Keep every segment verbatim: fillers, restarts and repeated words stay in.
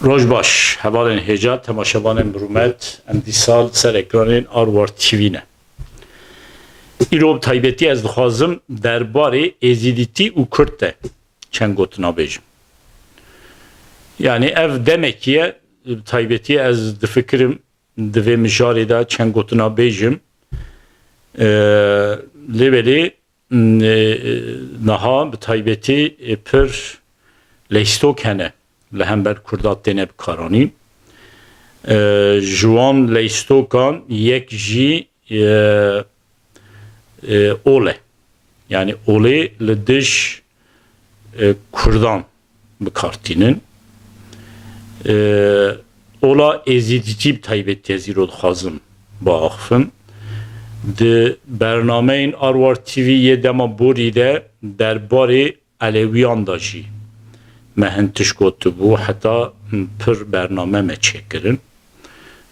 Roj baş, hevalên hêja, temaşevanên bi rûmet, em dîsa li ser ekranên Arwar T V ne. Îro bi taybetî ez dixwazim derbarê Êzîdîtî û Kurd de çend gotina bêjim. Yanî ev demekî ye, bi taybetî ez difikirim di vê mijarê de çend gotina bêjim. Ee, lê belê, e, niha bi taybetî, e, pir leyîstok hene li hember Kurda têne bikaranîn. E, ji wan leyîstokan yek jî, e, e, ol e. Yanî olê li dij, e, Kurdan bi kar tînin. E, ola Êzîdîtî bi taybetî ez îro dixwazim biaxifim. Di bernameyên Arwar T V yê dema borî de derbarê Elewiyan de jî me hin tişt gotibû, heta pir bername me çêkirin,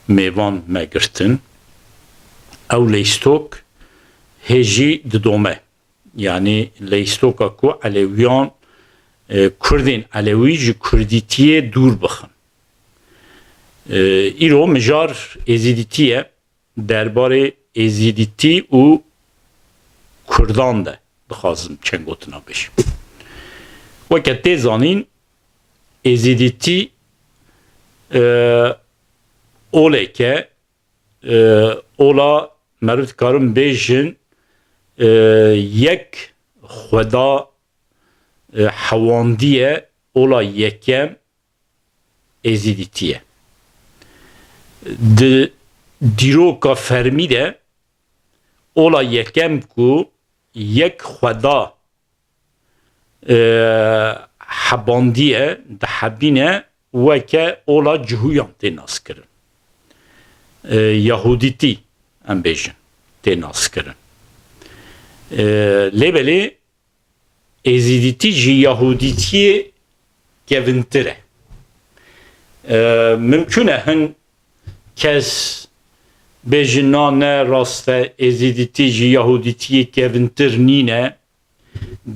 mêvan me girtin. Ew leyîstok hê jî didome. Yanî leyîstoka ku Elewiyan, e, Kurdên Elewî ji Kurdîtiyê dûr bixin. E, îro mijar Êzîdîtî ye, derbarê Êzîdîtî û Kurdan de dixwazim çend gotina bêjim. Weke tê zanîn, Êzîdîtî, e, oleke, e, ola meriv dikarin bêjin, e, yek xweda, e, hewandiye, ola yekem Êzîdîtî ye. Di dîroka fermî de ola yekem ku yek xweda, e, hebandiye, dihebîne, weke ola Cihûyan tê naskirin. E, Yahûdîtî, em bêjin, tê naskirin. E, lê belê Êzîdîtî ji Yahûdîtiyê kevintir e. E, mimkûn e hin kes bêjin, na, ne rast e, Êzîdîtî ji Yahûdîtiyê kevintir nîne.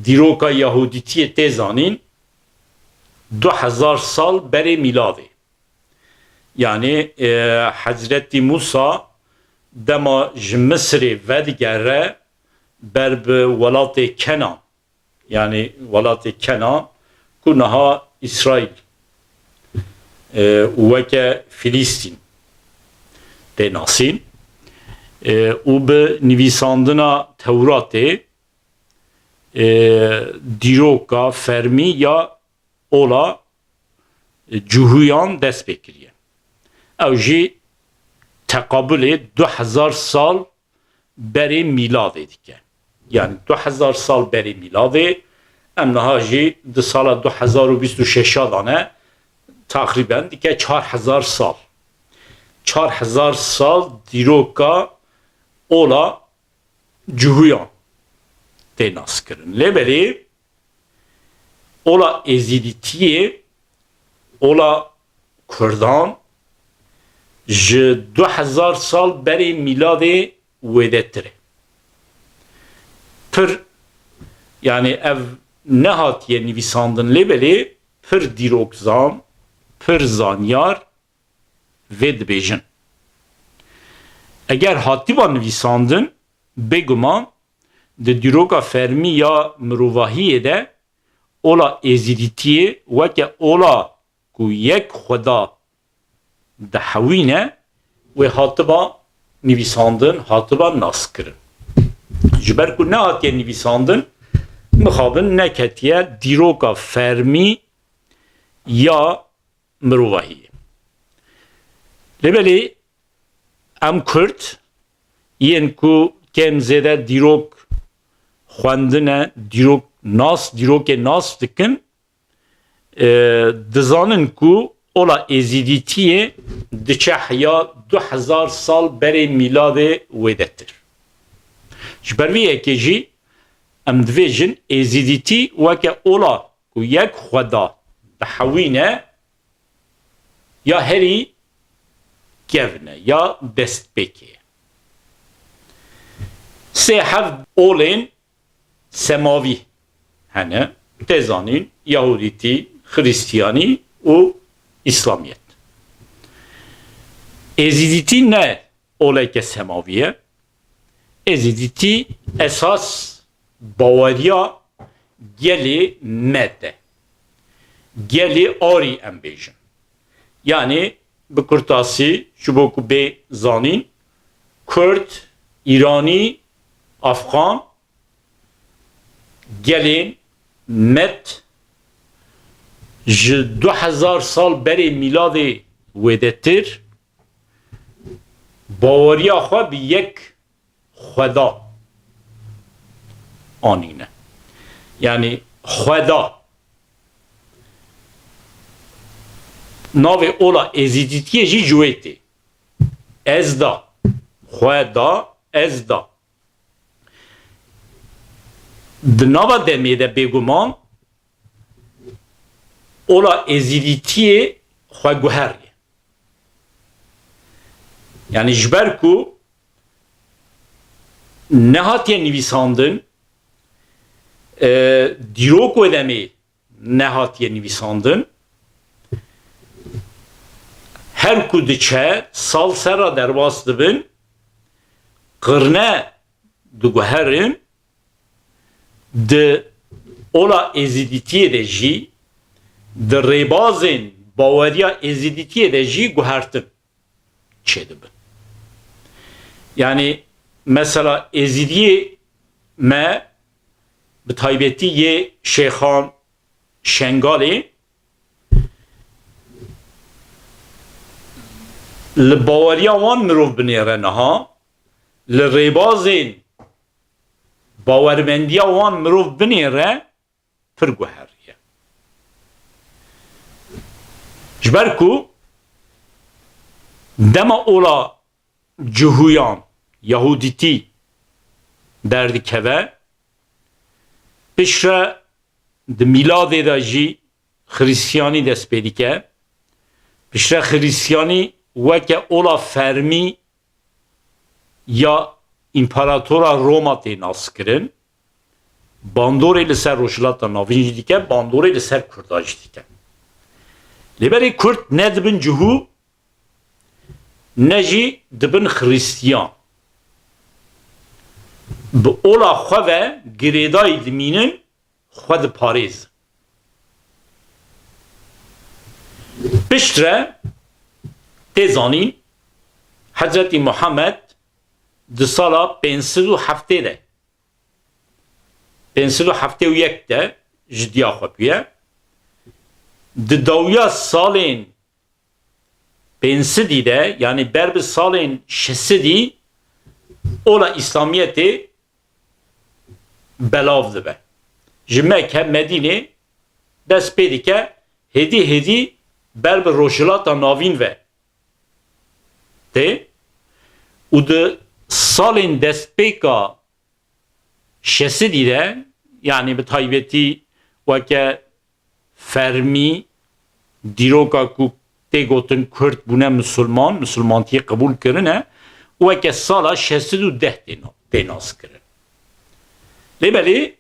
Dîroka Yahûdîtiyê tê zanîn du hezar sal berê mîladê. Yanî, e, Hezretî Mûsa dema ji Misirê vedigere ber bi welatê Kenan, yanî welatê Kenan ku niha Îsraîl, e, û weke Filîstîn tê nasîn, e, û bi nivîsandina Tewratê, e, dîroka fermî ya ola, e, Cihûyan dest pê kiriye. Ew jî teqabulê du hezar sal berê mîladê dike. Yanî du hezar sal berê mîladê, em niha jî di sala du hezar û bîst û şeş de ne, teqrîben dike çar hezar sal. Çar hezar sal dîroka ola Cihûyan tê naskirin. Lê belê ola Êzîdîtiyê, ola Kurdan ji du hezar sal berê mîladê wêdetir e. Pir, yanî ev nehatiye nivîsandin, lê belê pir dîrokzan, pir zanyar vê dibêjin. Eger hatiba nivîsandin, bêguman di dîroka fermî ya mirovahiyê de ola Êzîdîtiyê weke ola ku yek xweda dihewîne, wê hatiba nivîsandin, hatiba naskirin. Ji ber ku nehatiye nivîsandin, mixabin neketiye dîroka fermî ya mirovahiyê. Lê belê em Kurd yên ku kêm zêde dîrok xwendine, dîrok nas, dîrokê nas dikin, e, dizanin ku ola Êzîdîtiyê diçe heya du hezar sal berê mîladê wêdetir. Ji ber vê yekê jî em dibêjin Êzîdîtî weke ola ku yek xweda dihewîne ya herî kevn e, ya destpêkê ye. Sê heft olên semavî hene, tê zanîn, Yahûdîtî, Xiristiyanî û Îslamiyet. Êzîdîtî ne oleke semavî ye. Êzîdîtî esas baweriya gelê Med e. Gelê Arî em bêjin. Yanî bi kurtasî, ji bo ku bê zanîn, Kurd, Îranî, Afxan, gelên Med ji du hezar sal berê mîladê wêdetir baweriya xwe bi yek xweda anîne. Yanî xweda. Navê ola Êzîdîtiyê jî ji wê tê. Ezda. Xweda, Ezda. Di nava demê de bêguman ola Êzîdîtiyê xwe guheriye. Yanî ji ber ku nehatiye nivîsandin, e, dîrok wê demê nehatiye nivîsandin. Her ku diçe, sal ser re derbas dibin, qirne diguherin, di ola Êzîdîtiyê de jî, di rêbazên baweriya Êzîdîtiyê de jî guhertin çêdibin. Yanî mesela Êzîdiyê me, bi taybetî yê Şêxan Şengalê, li baweriya wan mirov binêre niha, li rêbazên bawermendiya wan mirov binêre, pir guherî ye. Ji ber ku dema ola Cihûyan, Yahûdîtî derdikeve, piştre di mîladê de jî Xiristiyanî dest pê dike. Piştre Xiristiyanî weke ola fermî ya împaratora Roma tê naskirin. Bandorê li ser Rojhilata Navîn jî dike, bandorê li ser Kurda jî dike. Lêberî Kurd ne dibin cihû, ne jî dibin Xiristiyan. Bi ola xwe ve girêdayî dimînin, xwe diparêzin. Piştre tê zanîn, Hezretî Muhammed di sala pênc sed û heftê de, pênc sed û heftê û yek de ji diya xwe bûye. Di dawiya salên pênc sedî de, yanî ber bi salên şeş sedî, ola Îslamiyetê belav dibe. Ji Mekke, Medînê dest pê dike, hêdî hêdî ber bi Rojhilata Navîn ve tê û di salên destpêka şeş sedî de, yanî bi taybetî weke fermî dîroka ku tê gotin Kurd bûne misilman, misilmantiyê qebûl kirine, weke sala şeş sed û deh tê na-, tê naskirin. Lê belê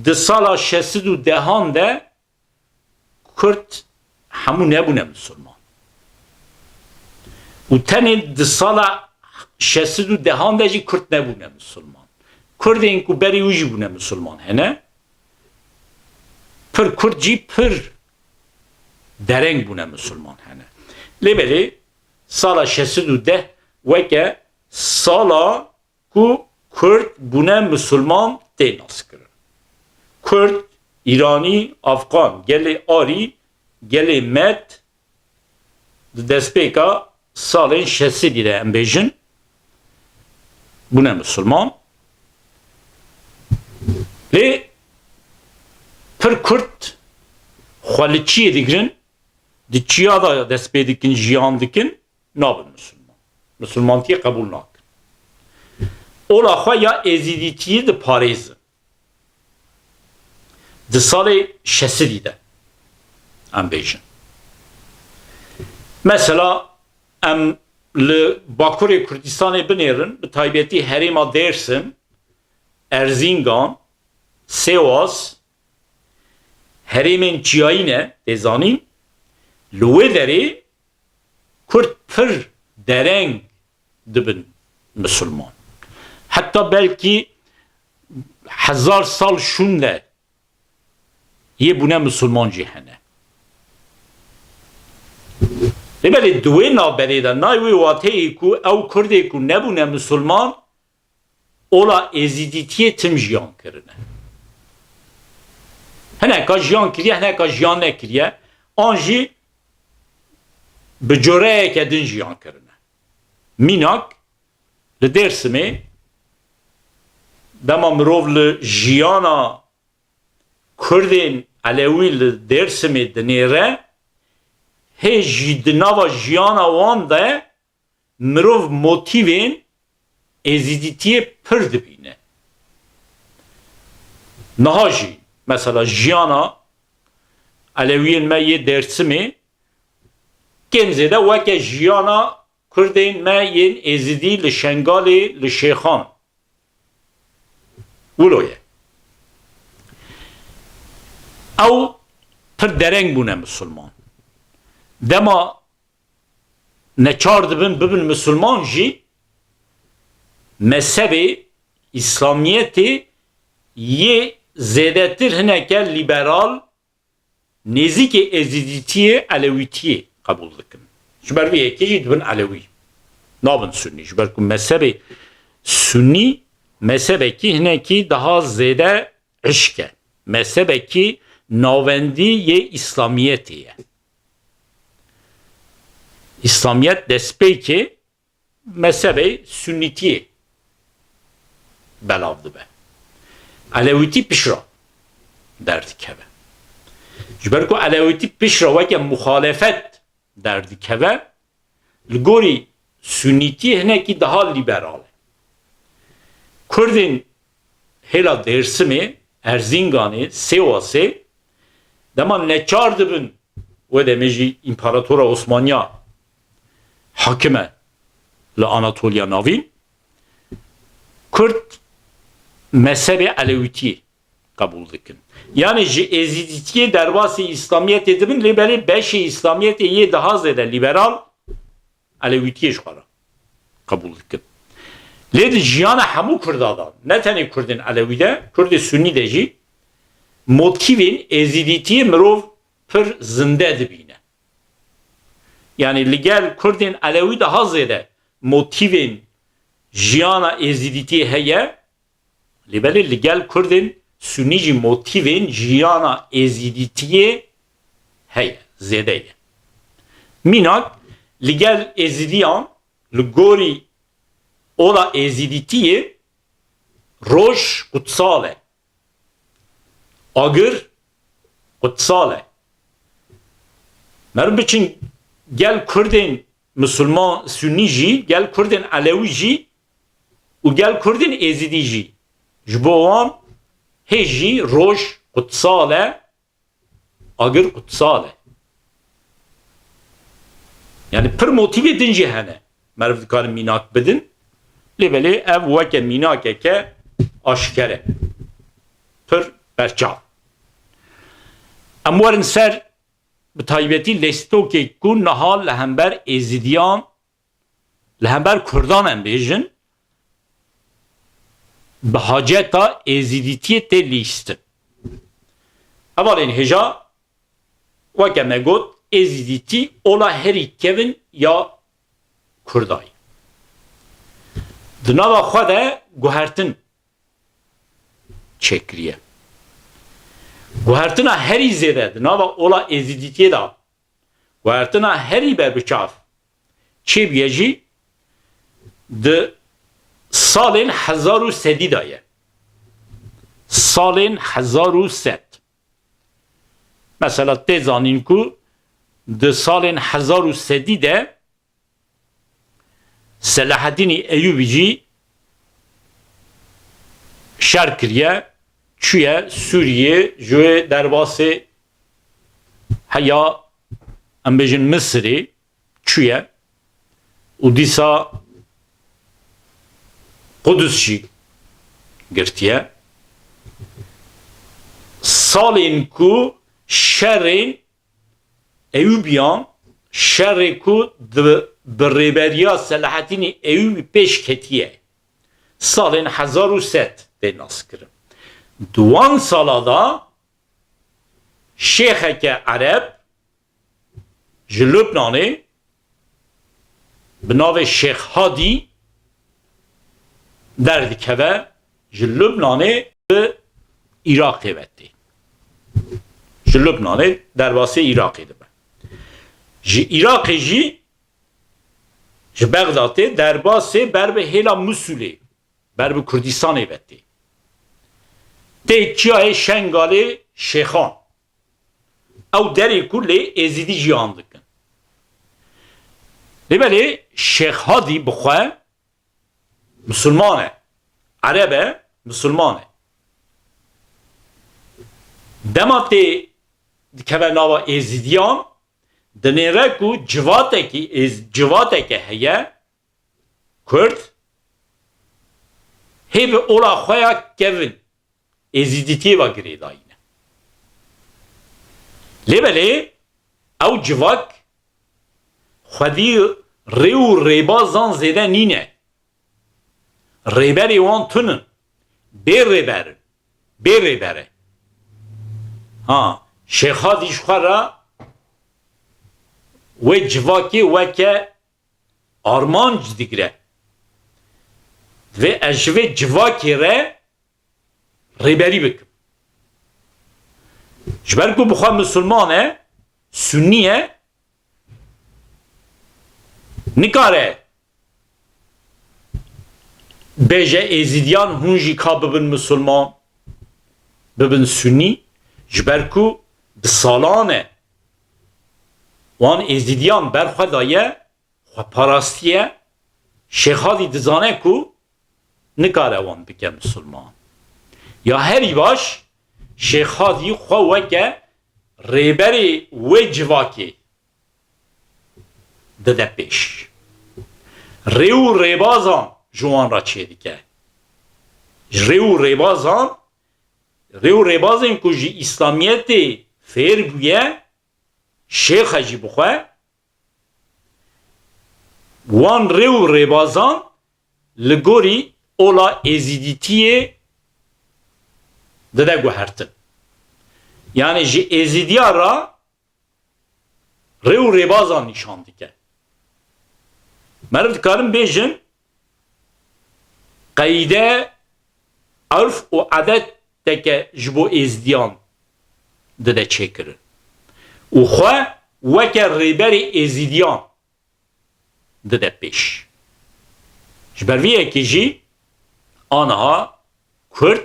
di sala şeş sed û dehan de Kurd hemû nebûne misilman. Û tenê di sala şeş sed û dehan de jî Kurd nebûne misilman. Kurdên ku berî wî jî bûne misilman hene. Pir Kurd jî pir dereng bûne misilman hene. Lê belê sala şeş sed û deh weke sala ku Kurd bûne misilman tê naskirin. Kurd, Îranî, Afxan, gelê Arî, gelê Med di destpêka salên şeş sedî de em bêjin bûne misilman. Lê pir Kurd xwe li çiyê digirin, di çiya de dest pê dikin, jiyan dikin, nabin misilman. Misilmantiyê qebûl nakin. Ola xwe ya êzîdîtiyî diparêzin. Di salê şeş sedî de em bêjin. Mesela em li Bakurê Kurdistanê binêrin, bi taybetî herêma Dêrsim, Erzîngan, Sêwas, herêmên çiyayî ne, tê zanîn, Li wê derê Kurd pir dereng dibin misilman. Heta belkî hezar sal şûnde yê bûne misilman jî hene. Lê belê di wê navberê de nayê wê wateyê ku ew Kurdê ku nebûne misilman, ola êzîdîtiyê tim jiyan kirine. Hineka jiyan kiriye, hineka jiyan nekiriye. An jî bi coreyeke din jiyan kirine. Mînak, li Dêrsimê dema mirov li jiyana Kurdên Elewî li Dêrsimê dinêre, hê jî di nava jiyana wan de mirov motîvên êzîdîtiyê pir dibîne. Niha jî, mesela, jiyana Elewiyên me yê Dêrsimê kêm zêde weke jiyana Kurdên me yên Êzidî li Şengalê, li Şêxan. Wilo ye. Ew pir dereng bûne misilman. Dema neçar dibin bibin misilman jî, mezhebê Îslamiyetê yê zêdetir hineke lîberal, nêzîkê êzîdîtiyê, elewîtiyê qebûl dikin. Ji ber vê yekê jî dibin elewî. Nabin sunî. Ji ber ku mezhebê sunî mezhebekî hinekî daha zêde hişk e. Mezhebekî navendî yê Îslamiyetê ye. Îslamiyet destpêkê mezhebê sunnîtiyê belav dibe. Elewîtî pişra derdikeve. Ji ber ku elewîtî pişra weke muxalefet derdikeve, li gorî sunnîtiyê hinekî daha lîberal e. Kurdên hêla Dêrsimê, Erzînganê, Sêwasê dema neçar dibin, wê demê jî împaratora Osmaniya hakim e li Anatoliya Navîn, Kurd mezhebê elewîtiyê qebûl dikin. Yanî ji êzîdîtiyê derbasî Îslamiyetê dibin, lê belê beşê Îslamiyetê yê daha zêde lîberal elewîtiyê ji xwe re qebûl dikin. Lê di jiyana hemû Kurda de, ne tenê Kurdên Elewî de, Kurdê Sunî de jî motîvên êzîdîtiyê mirov pir zinde dibîne. Yanî li gel Kurdên Elewî daha zêde motîvên jiyana êzîdîtiyê heye, lê belê li gel Kurdên Sunî jî motîvên jiyana êzîdîtiyê heye, zêde ye. Mînak, li gel êzîdiyan, li gorî ola êzîdîtiyê roj qutsal e. Agir qutsal e. Meriv biçin gel Kurdên Misilman Sunî jî, gel Kurdên Elewî jî û gel Kurdên Êzidî jî. Ji bo wan hê jî roj qutsal e, agir qutsal e. Yani pir motîvê din jî hene. Meriv dikarin mînak bidin. Lê belê ev weke mînakeke aşker e. Pir berçav. Em werin ser bi taybetî lîstokê ku niha li hember Êzidiyan, li hember Kurdan em bêjin, bi haceta Êzidîtiyê tê lîstin. Hevalên hêja, weke me got, Êzidîtî ola herî kevin ya Kurda ye. Di nava xwe de guhertin çêkiriye. Guhertina herî zêde di nava ola Êzidîtiyê de, guhertina herî berbiçav çêbûye jî di salên hezar û sedî de ye. Salên hezar û sed. Mesela tê zanîn ku di salên hezar û sedî de Selahedînî Eyûbî jî şer kiriye, çûye Sûriyê, ji wê derbasê heya, em bêjin, Misirê çûye û dîsa Qudus jî girtiye. Salên ku şerên Eyûbiyan, şerê ku di, bi rêberiya Selahaddînê Eyûbî pêş ketiye, salên hezar û sed tê naskirin. Di wan sala de şêxeke ereb ji Lubnanê bi navê Şêx Hadî derdikeve, ji Lubnanê bi Iraqê ve tê. Ji Lubnanê derbasê Iraqê dibe. Ji Iraqê jî, ji Bexdatê derbasê ber bi hêla Musulê, ber bi Kurdistanê ve tê. Tê çiyayê Şengalê Şêxan. Ew derê ku lê Êzidî jiyan dikin. Lê belê Şêx Hadî bi xwe Misilman e. Ereb e, Misilman e. Dema tê dikeve nava Êzidiyan, dinêre ku civatekî, êz-, civateke heye, Kurd, hê bi ola xwe ya kevin, Êzidîtiyê ve girêdayî ne. Lê belê ew civak xwedî rê û rêbazan zêde nîne. Rêberê wan tun in. Bê rêber in. Bê rêber e. Ha, Şêx Hadî ji xwe re wê civakê weke armanc digire. Divê ez ji vê civakê re rêberî bikim. Ji ber ku bi xwe misilman e, sunî ye, nikare bêje Êzidiyan hûn jî ka bibin misilman, bibin sunî, ji ber ku bi salan e wan Êzidiyan ber xwe daye, xwe parastiye, Şêx Hadî dizane ku nikare wan bike misilman. Ya herî baş, Şêx Hadî xwe weke rêberê wê civakê dide pêş. Rê û rêbazan ji wan re çêdike. Ji rê û rêbazan, rê û rêbazên ku ji Îslamiyetê fêr bûye, Şêxe jî bi xwe, wan rê û rêbazan li gorî ola Êzidîtiyê dide guhertin. Yanî ji Êzidiya re rê û rêbazan nîşan dike. Meriv dikarin bêjin, qeyde, urf û edeteke ji bo Êzidiyan dide çêkirin. Û xwe weke rêberê Êzidiyan dide pêş. Ji ber vî yekê jî aniha Kurd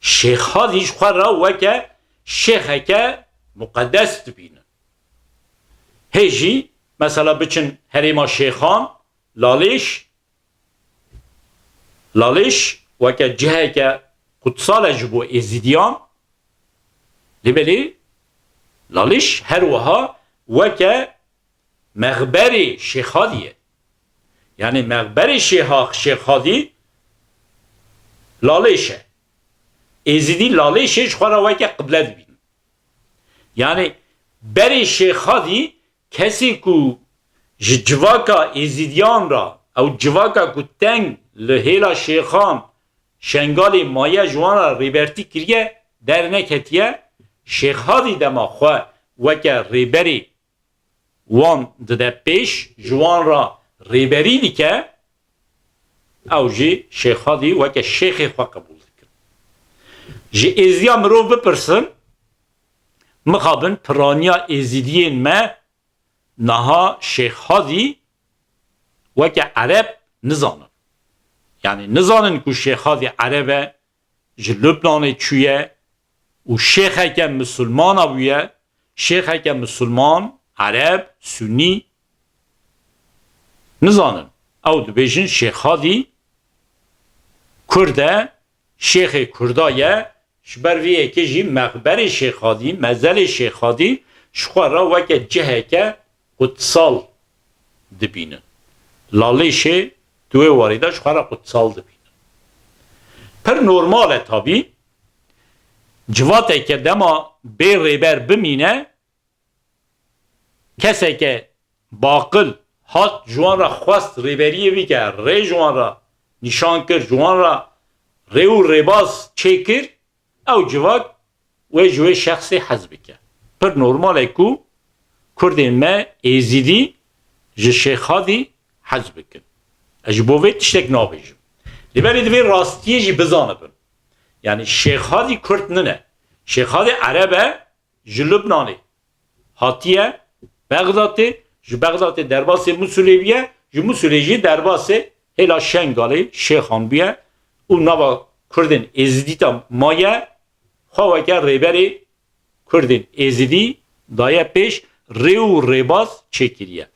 Şêx Hadî ji xwe re weke şêxeke muqedes dibînin. Hê jî mesela biçin herêma Şêxan, Lalêş, Lalêş weke ciheke qutsal e ji bo Êzidiyan. Lê belê Lalêş her wiha weke mexberê Şêxadî ye. Yanî mexberê Şêxa-, Şêxadî Lalêş e. Êzidî Lalêşê ji xwe re weke qible dibînin. Yanî berê Şêxadî kesê ku ji civaka Êzidiyan re, ew civaka ku teng li hêla Şêxan, Şengalê maye ji wan re rêbertî kiriye, derneketiye, Şêxadî dema xwe weke rêberê wan dide pêş, ji wan re rêberî dike, ew jî Şêxadî weke şêxê xwe qebûl dikin. Ji Êzidiya mirov bipirsin, mixabin piraniya Êzidiyên me niha Şêxadî weke Ereb nizanin. Yanî nizanin ku Şêxadî Ereb e, ji Lubnanê çûye û şêxeke misilmana bûye, şêxeke misilman, Ereb, Sunî, nizanin. Ew dibêjin Şêxadî Kurd e, şêxê Kurda ye, ji ber vê yekê jî mexberê Şêxadî, mezelê Şêxadî ji xwe re weke ciheke qutsal dibînin. Lalêşê di wê warî de ji xwe re qutsal dibînin. Pir normal e tabî, civateke dema bê rêber bimîne, keseke baqil hat ji wan re xwest rêberiyê bike, rê ji wan re nîşan kir, ji wan re rê û rêbaz çêkir, ew civak wê ji wê şexsê hez bike. Pir normal e ku Kurdên me Êzidî ji Şêxadî hez bikin. Ez ji bo vê tiştek nabêjim. Lê belê divê rastiyê jî bizanibin. Yanî Şêxadî Kurd nine. Şêxadî Ereb e, ji Lubnanê hatiye Bexdatê, ji Bexdatê derbasê Musulê bûye, ji Musulê jî derbasê hêla Şengalê, Şêxan bûye û nava Kurdên Êzidî de maye, xwe weke rêberê Kurdên Êzidî daye pêş, rê û rêbaz çêkiriye.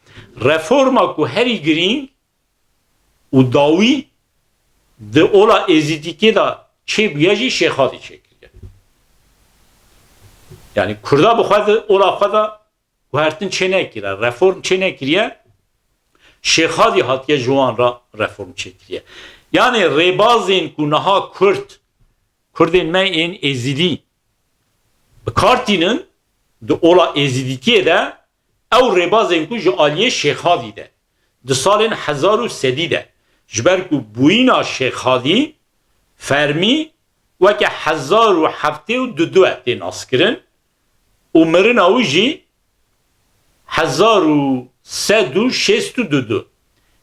Reforma ku herî girîng û dawî di ola Êzidîtiyê de çêbûye jî Şêxadî çêkiriye. Yanî Kurda bi xwe di ola xwe de guhertin çê nekiriye, reform çê nekiriye, Şêxadî hatiye ji wan re reform çêkiriye. Yanî rêbazên ku niha Kurd, Kurdên me ên Êzidî bi kar tînin di ola Êzidîtiyê de, ew rêbazên ku ji aliyê Şêxadî de di salên hezar û sedî de ji ber ku bûyîna Şêxadî fermî weke hezar û heftê û dudu tê naskirin û mirina wî jî hezar û sed û şêst û dudu,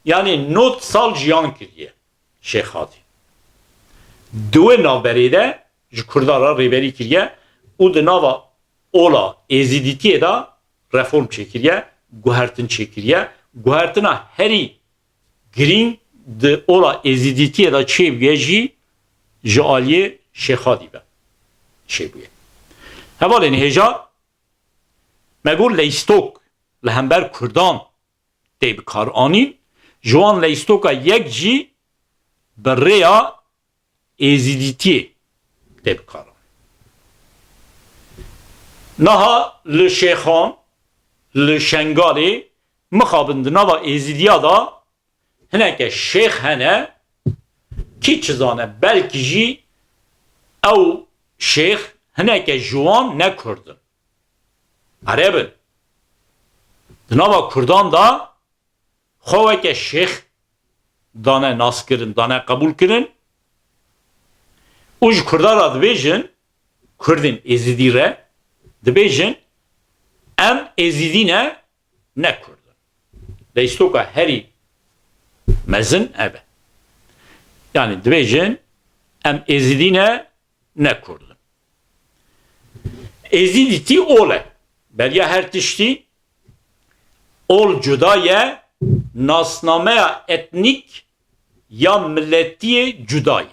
yanî nod sal jiyan kiriye Şêxadî. Di wê navberê de ji Kurda re rêberî kiriye û di nava ola Êzidîtiyê de reform çêkiriye, guhertin çêkiriye. Guhertina herî girîng di ola Êzidîtiyê de çêbûye jî ji aliyê Şêxadî ve çêbûye. Hevalên hêja, me got leyîstok li hember Kurdan tê bikaranîn, ji wan leyîstoka yek jî bi rêya Êzidîtiyê tê bikaranîn. Niha li Şêxan, li Şengalê mixabin di nava Êzidiya de hineke şêx hene, kî çi zane, belkî jî ew şêx hineke ji wan ne Kurd in. Ereb in. Di nava Kurdan de xwe weke şêx dane naskirin, dane qebûl kirin û ji Kurdan re dibêjin, Kurdên Êzidî re dibêjin, em Êzidî ne, ne Kurd in. Leystoka herî mezin ev e. Yanî dibêjin, em Êzidî ne, ne Kurd in. Êzidîtî ol e. Beriya her tiştî ol cuda ye, nasnameya etnîk ya miletiyê cuda ye.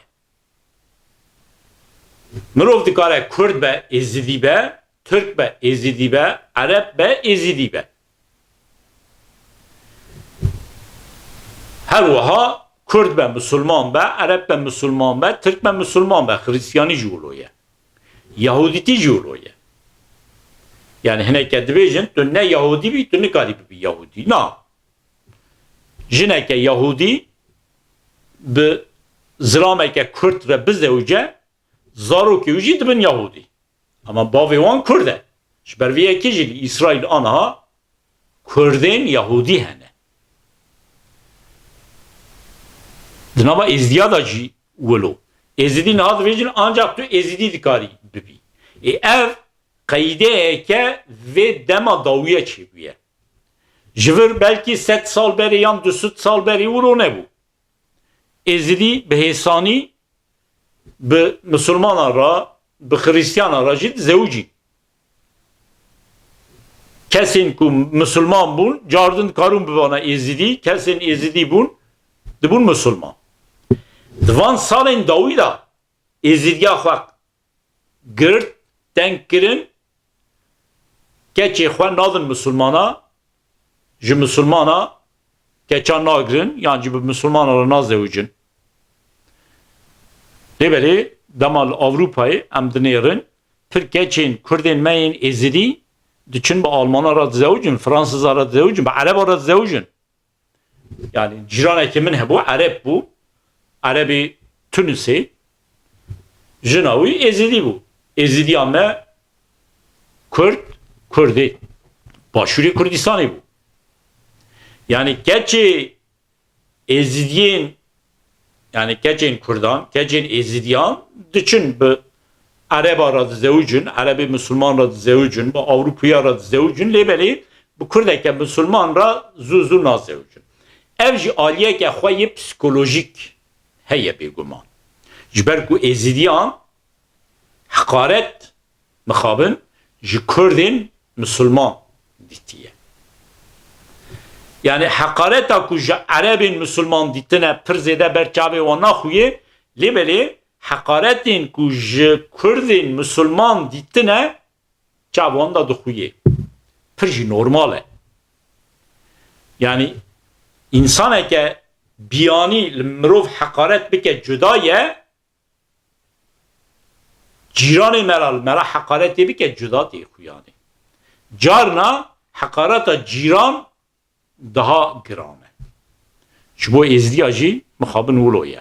Mirov dikare Kurd be, Êzidî be, Tirk be, Êzidî be, Ereb be, Êzidî be. Her wiha Kurd be, Misilman be, Ereb be, Misilman be, Tirk be, Misilman be, Xiristiyanî jî wilo ye. Yahudîtî jî wilo ye. Yanî hineke dibêjin, tu ne Yahudî bî, tu nikarî bibî Yahudî. Na. Jineke Yahudî bi zilameke Kurd re bizewice, zarokê wî jî dibin Yahudî. Ama bavê wan Kurd e. Ji ber vê yekê jî li Îsraîl aniha Kurdên Yahudî hene. Di nava Êzidiya de jî wilo. Êzidî niha dibêjin, ancak tu Êzidî dikarî bibî. Ê ev qeydeyeke vê dema dawiye çêbûye. Ji vir belkî sed sal berê yan du sed sal berê wilo nebû. Êzidî bi hêsanî bi Misilmanan re, bi Xiristiyanan re jî dizewicîn. Kesên ku Misilman bûn, cardin dikarûn bibana Êzidî, kesên Êzidî bûn, dibûn Misilman. Di van salên dawî de Êzidiya xwe girt, teng kirin, keçê xwe nadin Misilmana, ji Misilmana keçan nagirin, yan jî bi Misilmana re nazewicin. Lê belê dema li Ewropayê em dinêrin, pir keçên Kurdên me yên Êzidî diçin bi Almana re dizewicin, Fransiza re dizewicin, bi Ereba re dizewicin. Yanî cîranekî min hebû, Ereb bû, Erebê Tunisê, jina wî Êzidî bû. Êzidiya me Kurd, Kurdê. Başûrê Kurdistanê bû. Yani keçê Êzidiyên, yani keçên Kurdan, keçên Êzidiyan diçin bi Ereba re dizewicin, Erebê Misilman re dizewicin, bi Ewropiya re dizewicin, lê belê bi Kurdeke Misilman re zû zû nazewicin. Ev jî aliyeke xwe yê psîkolojîk heye bêguman. Ji ber ku Êzidiyan heqaret mixabin ji Kurdên Misilman dîtiye. Yani heqareta ku ji Erebên Misilman dîtine pir zêde ber çavê wan naxuye, lê belê heqaretên ku ji Kurdên Misilman dîtine çav wan de dixuye. Pir jî normal e. Yani însaneke biyanî li mirov heqaret bike cuda ye, cîranê me re li me re heqaretê bike cuda tê xuyanê. Carna heqareta cîran daha giran e. Ji bo Êzidiya jî mixabin wilo ye.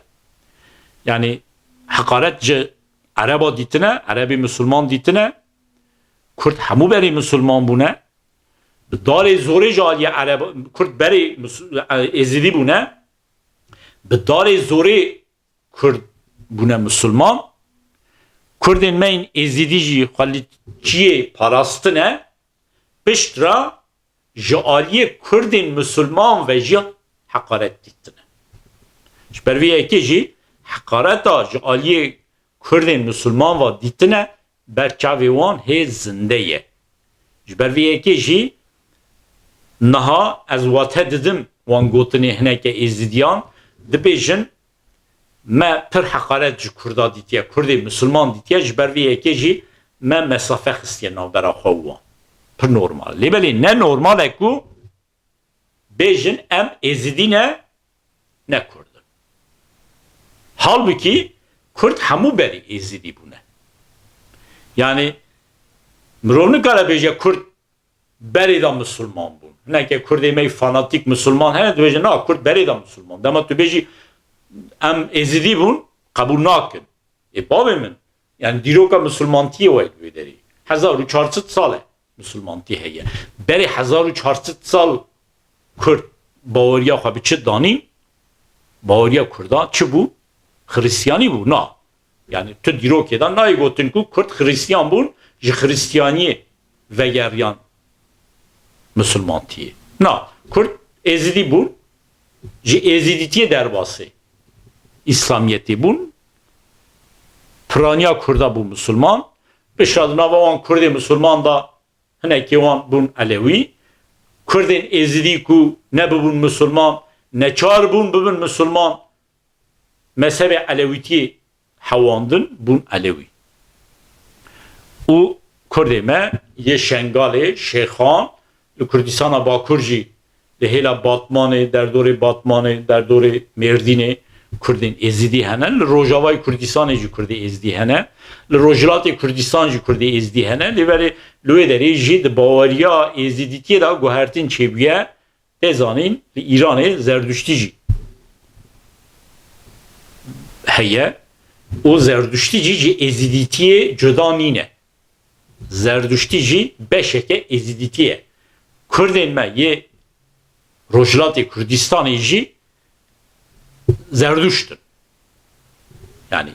Yani heqaret ji Ereba dîtine, Erebê Misilman dîtine, Kurd hemû berê Misilman bûne, bi darê zorê ji aliyê Ereba, Kurd berê Mis-, Êzidî bûne, bi darê zorê Kurd bûne Misilman. Kurdên me yên Êzidî jî xwe li çiyê parastine, pişt re ji aliyê Kurdên Misilman ve jî heqaret dîtine. Ji ber vê yekê jî heqareta ji aliyê Kurdên Misilman ve dîtine ber çavê wan hê zinde ye. Ji ber vê yekê jî niha ez wate didim wan gotinê hineke Êzidiyan dibêjin, me pir heqaret ji Kurda dîtiye, Kurdê Misilman dîtiye, ji ber vê yekê jî me mesafe xistiye navbera xwe û wan. Pir normal. Lê belê ne normal e ku bêjin em Êzidî ne, ne Kurd in. Halbukî Kurd hemû berî Êzidî bûne. Yani mirov nikare bêje Kurd berê de Misilman bûn. Hineke Kurdê me fanatîk Misilman hene, dibêje na, Kurd berê de Misilman. Dema tu bêjî em Êzidî bûn, qebûl nakin. Ê bavê min, yani dîroka Misilmantiyê wayê li wê derê. Hezar û çar sed sal e Misilmantî heye. Berê hezar û çar sed sal Kurd baweriya xwe bi çi danîn? Baweriya Kurda çi bû? Xiristiyanî bû? Na. Yani tu dîrokê de nayê gotin ku Kurd Xiristiyan bûn, ji Xiristiyaniyê vegeriyan Misilmantiyê. Na, Kurd Êzidî bûn, ji Êzidîtiyê derbasê Îslamiyetê bûn. Piraniya Kurda bû Misilman. Piştre di nava wan Kurdê Misilman de hinekê wan bûn Elewî. Kurdên Êzidî ku nebibûn Misilman, neçar bûn bibin Misilman, mezhebê Elewîtiyê hewandin, bûn Elewî. Û Kurdê me yê Şengalê, Şêxan, li Kurdistana Bakur jî li hêla Batmanê, derdorê Batmanê, derdorê Mêrdînê Kurdên Êzidî hene. Li Rojavayê Kurdistanê jî Kurdê Êzidî hene. Li Rojhilatê Kurdistan jî Kurdê Êzidî hene. Lê belê li wê derê jî di baweriya Êzidîtiyê de guhertin çêbûye. Tê zanîn, li Îranê Zerduştî jî heye û Zerduştî jî ji Êzidîtiyê cuda nîne. Zerduştî jî beşeke Êzidîtî ye. Kurdên me yê Rojhilatê Kurdistanê jî Zerduşt in. Yani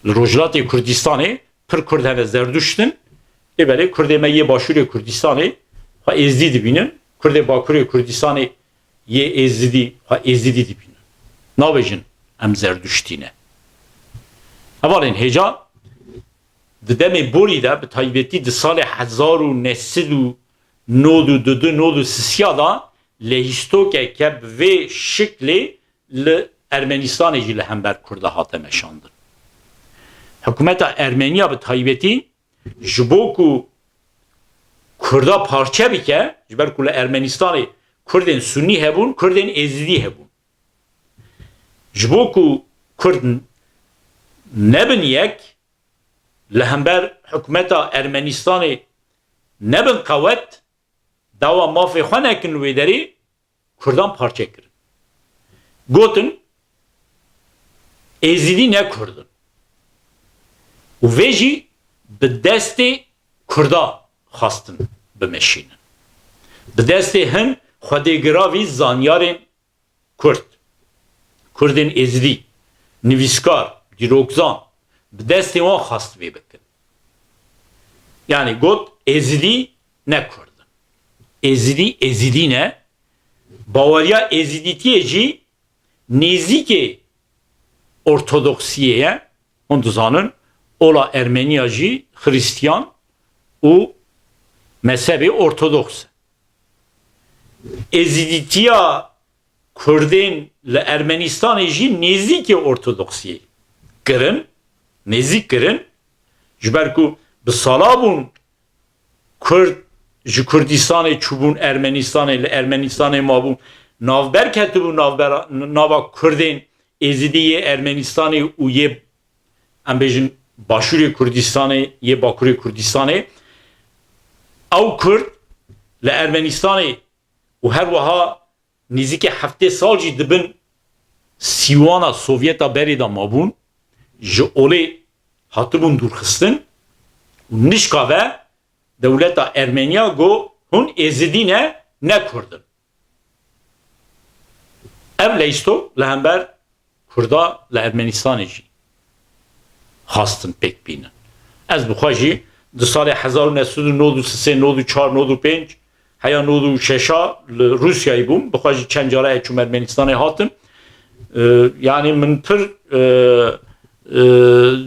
li Rojhilatê Kurdistanê pir Kurd hene Zerduşt in, lê belê Kurdê me yê Başûrê Kurdistanê xwe Êzdî dibînin, Kurdê Bakurê Kurdistanê yê Êzidî xwe Êzidî dibînin. Nabêjin em Zerduştî ne. Hevalên hêja di demê borî de, bi taybetî di salê hezar û neh sed û nod û du, nod û sisiya de lehîstokeke bi vê şiklê li Ermenistanê jî li hember Kurda hate meşandin. Hikûmeta Ermeniya bi taybetî ji bo ku Kurda parçe bike, ji ber ku li Ermenistanê Kurdên Sunnî hebûn, Kurdên Êzidî hebûn. Ji bo ku Kurd nebin yek, li hember hikûmeta Ermenistanê nebin qewet, dawa mafê xwe nekin wê derê, Kurdan parçe kirin. Gotin, Êzidî ne Kurd in. Û vê jî bi destê Kurda xwestin bimeşînin. Bi destê hin xwedêgiravî zanyarên Kurd, Kurdên Êzidî, nivîskar, dîrokzan, bi destê wan xwest vê bikin. Yanî got, Êzidî ne Kurd in. Êzidî, Êzidî ne. Baweriya Êzidîtiyê jî nêzîkê Ortodoksiyê ye. Hûn dizanin, ola Ermeniya jî Xristiyan û mezhebê Ortodoks e. Êzidîtiya Kurdên li Ermenistanê jî nêzîkê Ortodoksiyê kirin, nêzîk kirin, ji ber ku bi sala bûn Kurd ji Kurdistanê çûbûn Ermenistanê, li Ermenistanê mabûn, navber ketibû navbera, nava Kurdên Êzidî yê Ermenistanê û yê, em bêjin, Başûrê Kurdistanê, yê Bakurê Kurdistanê. Ew Kurd li Ermenistanê û her wiha nêzîkî heftê sal jî di bin sîwana Sovyeta berê de mabûn, ji olê hatibûn dûrxistin û nişka ve dewleta Ermeniya got, hûn Êzidî ne, ne Kurd in. Ev leysto li hember Kurda li Ermenistanê jî xwestin pêk bînin. Ez bi xwe jî di salê hezar û neh sed û nod û sê, nod û çar, nod û pênc, heya nod û şeş a li Rûsyayê bûm. Bi xwe jî çend careyê çûm Ermenistanê hatim. E, yanî min pir, e, e,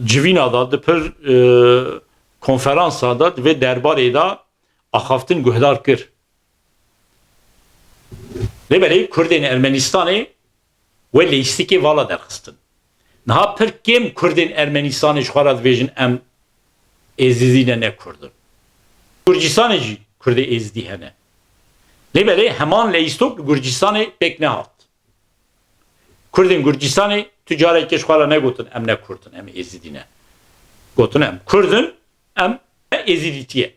civîna da, di pir, e, konferansa da, di vê derbarê de axaftin guhdar kir. Lê belê Kurdên Ermenistanê wê leyîstikê vala derxistin. Niha pir kêm Kurdên Ermenistanê ji xwe re dibêjin, em Êzidî ne, ne Kurd in. Gurcistanê jî Kurdê Êzidî hene. Lê belê heman leyîstok li Gurcistanê pêk nehat. Kurdên Gurcistanê tu carekê ji xwe re negotin, em ne Kurd in, em Êzidî ne. Gotin, em Kurd in, em Êzidîtiye.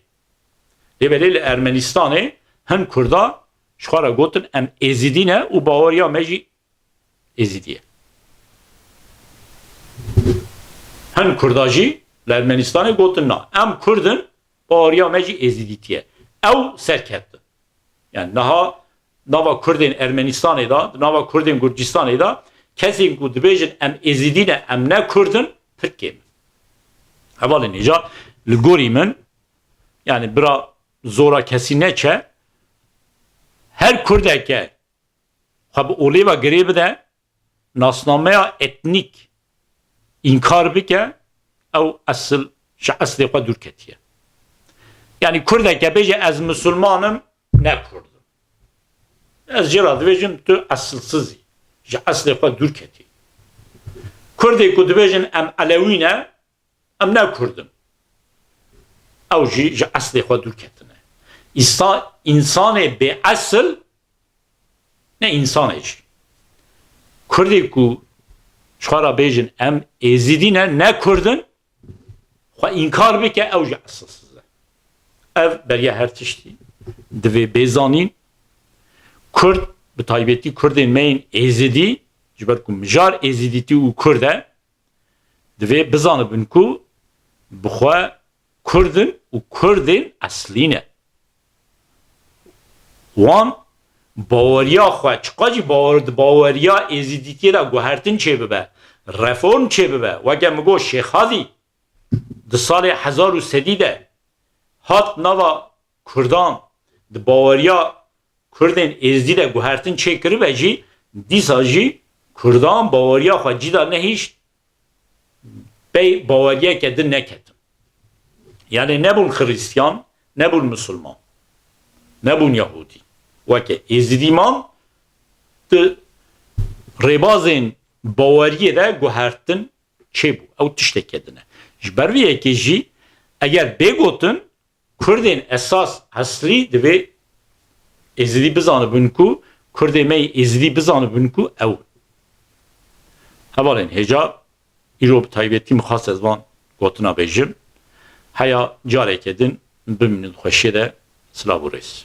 Lê belê li Ermenistanê hin Kurda ji xwe re gotin, em Êzidî ne û baweriya me jî Êzidî ye. Hin Kurda jî li Ermenistanê gotin, na, em Kurd in, baweriya me jî Êzidîtî ye. Ew serketin. Yani niha nava Kurdên Ermenistanê de, di nava Kurdên Gurcistanê de kesên ku dibêjin, em Êzidî ne, em ne Kurd in, pir kêm in. Hevalên hêja, li gorî min, yani bira zora kesî neçe, her Kurdeke xwe bi olê ve girê bide, nasnameya etnîk înkar bike, ew esil, ji eslê xwe dûr ketiye. Yani Kurdeke bêje, ez misilman im, ne Kurd im. Ez jê re dibêjim, tu esilsiz î. Ji eslê xwe dûr ketî. Kurdê ku dibêjin, em Elewî ne, em ne Kurd in. Ew jî ji eslê xwe dûr ketine. Îsa-, însanê bê esil ne însan e jî. Kurdê ku ji xwe re bêjin, em Êzidî ne, ne Kurd in, xwe înkar bike, ew jî esilsiz e. Ev beriya her tiştî divê bê zanîn. Kurd, bi taybetî Kurdên me yên Êzidî, ji ber ku mijar Êzidîtî û Kurd e, divê bizanibin ku bi xwe Kurd in û Kurdên eslî ne. Wan baweriya xwe, çiqa jî bawer-, di baweriya Êzidîtiyê de guhertin çêbibe, reform çêbibe, weke min got Şêxadî di salê hezar û sedî de hat nava Kurdan, di baweriya Kurdên Êzidî de guhertin çêkiribe jî, dîsa jî Kurdan baweriya xwe cî de nehişt, pey baweriyeke din neketin. Yani nebûn Xiristiyan, nebûn Misilman, nebûn Yahûdî. Weke Êzidî man, di rêbazên baweriyê de guhertin çêbû. Ew tişteke din e. Ji ber vê yekê jî eger bê gotin, Kurdên esas, eslî divê Êzidî bizanibin ku, Kurdê me yê Êzidî bizanibin ku ew in. Hevalên hêja, îro bi taybetî min xwest ez van gotina bêjim. Heya careke din bimînin xweşiyê de, silav û rêz.